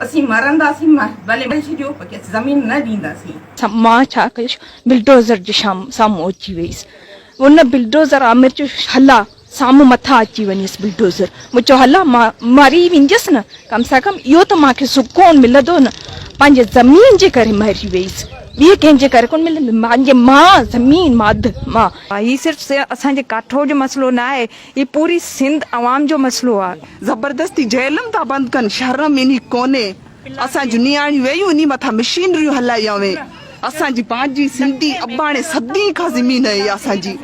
اسين مرنداسين ڀلي مري ڇڏيو باقي اسين زمين نه ڏينداسين. مان ڇا ڪيس بلڊوزر جي سامهون اچي ويس ان بلڊوزر عامر چيو هلا سامهون مٿان اچي وڃيس بلڊوزر مون چيو هلا مان مري وينديس نه ڪم سان ڪم اهو ته مان کي سڪون ملندو نه پنهنجي زمين جي ڪري مري ويس ٻي ڪنهن جي ڪري ڪونه ملندو پنهنجي مان زمين ماد مان. هي صرف اسان جي ڪاٺوڙ جو مسئلو نه آهي هي پوري سنڌ عوام جو مسئلو آ. زبردستي جيلن ٿا بند ڪن شرم انهي ڪونهي اسان جون نياڻيون ويون انهي مٿان مشينريون هلايون وين اسان جي پنهنجي سنڌي اباڻي صدين کان زمين اهي اسان جي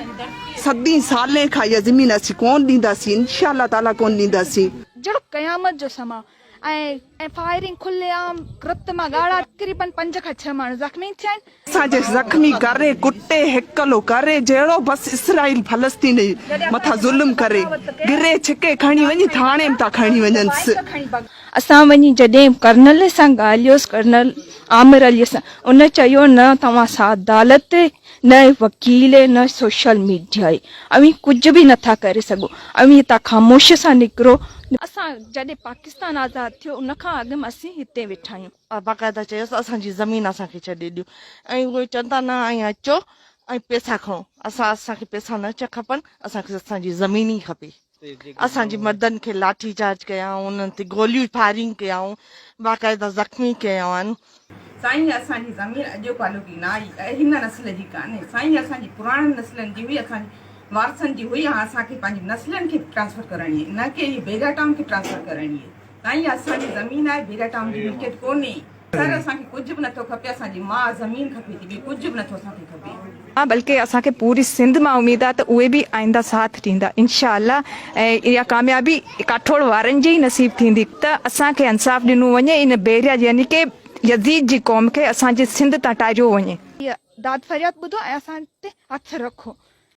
صدين سالين کان اها زمين اسين ڪون ڏينداسين انشاء الله تعالي ڪون ڏينداسين. جهڙو قيامت جو سما ۽ ۽ فائرنگ کلي عام رت مان ڳاڙها تقريبن پنج کان ڇهه ماڻهو زخمي ٿيا آهن. اسان جي زخمي ڪري ڪٽي هڪلو ڪري جهڙو بس اسرائيل فلسطين مٿان ظلم ڪري گري ڇڪي کڻي وڃي ٿاڻي م ٿا کڻي وڃنس. اسان وڃي جڏهن ڪرنل سان ڳالهيوس ڪرنل عامر علي سان ان چيو نه توهان سان عدالت نه وڪيل نه سوشل ميڊيا اوهين ڪجهه به نٿا ڪري سگهو اوهين هتان خاموشي سان نڪرو. اسان جڏهن پاڪستان آزاد ٿيو ان کان اڳ م اسين هتي ويٺا آهيون. باقاعده چيس ته اسان جي زمين اسان کي ڇڏي ڏيو ۽ اهي چون ٿا نه ۽ اچو ۽ پيسا کڻو اسان اسان کي پيسا نه کپن اسان کي اسان جي زمين ئي کپي اسان جي مردن کي لاٺي چارج ڪيائون انهن تي گوليون فائرنگ ڪيائون باقاعده زخمي ڪيائون. سائين اسان جي زمين اڄوڪ ڪالهوڪي نه آئي ۽ هن نسل جي ڪانهي سائين اسان جي پراڻن نسلن جي هئي اسان جي وارثن جي هئي هاڻ اسان کي پنهنجي نسلن کي ٽرانسفر ڪرڻي آهي نه ڪي هي بيريا ٽائون کي ٽرانسفر ڪرڻي آهي. سائين اسان جي زمين آهي بيرا ٽائون جي ملڪيت ڪونهي. سر اسان کي ڪجهه به نٿو کپي اسان جي ماء زمين کپي ٿي ٻيو ڪجهه به نٿو اسان کي کپي. بلڪه اسان کي پوري سنڌ مان اميد آهي ته اهي به آئنده ساٿ ڏيندا انشاء الله ۽ اها ڪاميابي ڪاٺوڙ وارن جي ئي نصيب ٿيندي ته اسان کي انصاف ڏنو وڃي ان بحريا يعني ڪي يزيد جي قوم کي اسان جي سنڌ تان ٽاريو وڃي. هي داد فرياد ٻڌو ۽ اسان تي هٿ رکو.